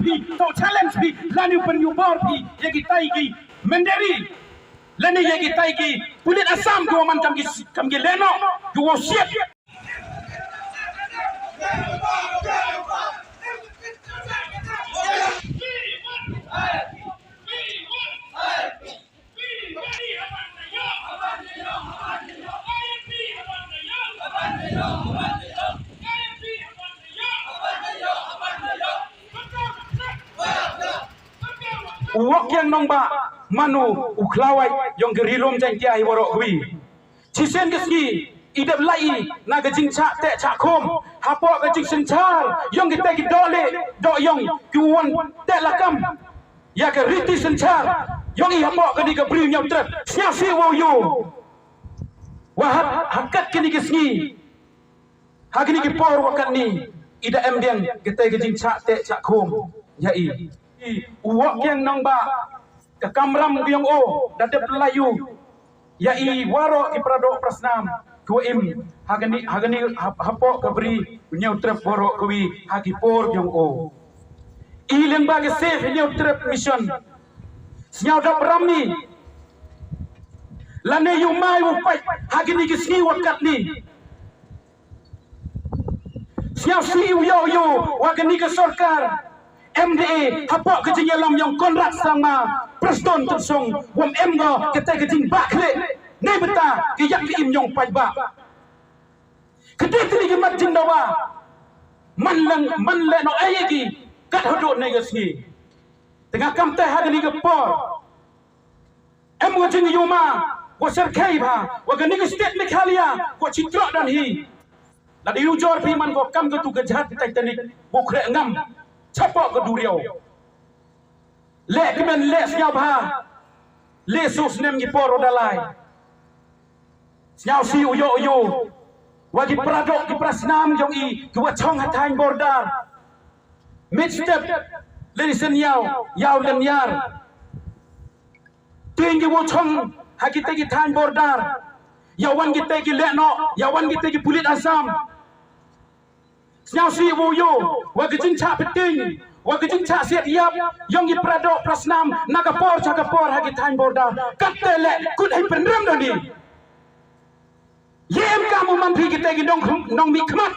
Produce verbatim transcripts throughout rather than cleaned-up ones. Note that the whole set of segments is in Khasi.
phi, to challenge phi, lane u pynïoh bor phi ïa kitai ki mynder, lane ïa kitai ki pulit Assam kiwa man kam ki, kam ki lehnoh, kiwa siat. U Woh Kiang Nongbah man u u khlawait yong ka Ri Lum Jaiñtia hi waroh kawi. Chisien ka sngi i dep lai i na ka jingchah teh chah khum hapoh ka jingsynshar yong kita ki dohlieh dohïong kiwa wan teh lakam ïa ka riti synshar yong i hapoh kani ka Bri Hynñiewtrep. Sngewsih wow ïoh wa ha, ha kat kini ki sngi, ha kini ki por wa katni, i da em biang kita ka jingchah teh chah khum ïa i. I, u Woh Kiang Nongbah, ka kamram ka yong o da dep lai u ïa i waroh ki paradoh parasnam kiwa im ha kani, ha kani, ha, hapoh ka Bri Hynñiewtrep waroh kawi ha ki por yong o. I lyngba ka Save Hynñiewtrep Mission, sngewdap ram ni, lane ïoh mai u pait ha kini ki sngi wa katni. Sngewsih u ïoh u ïoh wa kani ka sorkar M D A hapoh ka jingïalam yong Conrad Sangma, Prestone Tynsong, wam em ko kata ka jingbah khlieh neibynta ka ïak ka im yong paidbah. Ka dei kini ki mat jingdawa man lang, man lehnoh ei ei ki kat haduh nei ka sngi. Te nga kam te ha kani ka por em wa jingïohi ma wa syrkhei bha wa kani ka state Meghalaya wa chitroh don hi. Lada ïohi jur phi man ko kam katu ka jhad Titanic wa khreh ngam chapoh ka duriaw. Leh kmen leh sngewbha, leh suk snem ki por u da lai. Sngewsih u ïoh u ïoh wa ki paradoh ki parasnam yong i kiwa chong ha thaiñ border. Mid step, lynti sien ïaw, ïaw lynñiar. Tieng kiwa chong ha kita ki thaiñ border. Ïaw wan kita ki lehnoh, ïaw wan kita ki pulit Assam. Sngewsih u ïoh u ïoh wa ka jingchah pyntieng, wa ka jingchah siat ïap yong ki paradoh parasnam na ka por cha ka por ha ki thaiñ border. Katte leh kut hei pynrem don hi. Ïa em kam u man phi kita ki nong, nongmihkhmat.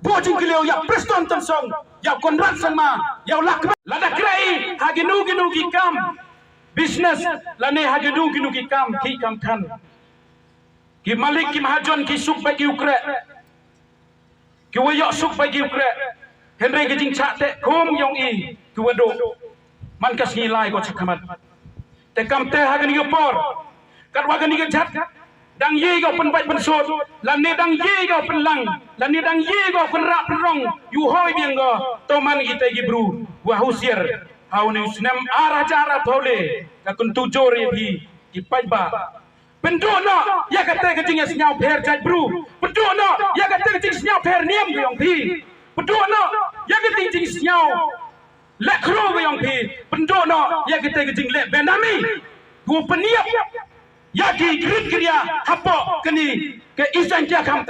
Bun jingkylliaw ïa Prestone Tynsong, ïa Conrad Sangma, ïa u Lahkmen. Lada khreh i ha kino kino ki kam business lane ha kino kino ki kam ki kam kan, ki malik ki mahajon ki suk bad ki u khreh. Kiwa ïoh suk bad ki u khreh. Hynrei ka jingchah teh khum yong i kiwa duh man ka sngi lai ko chakhmat. Te kam te ha kani ka por, katwa kani ka jhad dang ïa ka pynbait pynsut lane dang ïa ka pynlang lane dang ïa ka pynrah pynrong, ïohi biang ko. To man kita ki bru wa husiar. Ha uni u snem ar hajar arphew le ka kyntu jur ïa phi ki paidbah. Pynduh noh ïa kata ka jingsngewpher jait bru. Pynduh noh ïa kata ka jingsngewpher niam ka yong phi. Pynduh noh ïa kata ka jingsngew leh khru ka yong phi. Pynduh noh ïa kata ka jingleh benami. Gu pynïap ïa ki grit gria hapoh kani ka East Jaintia Kham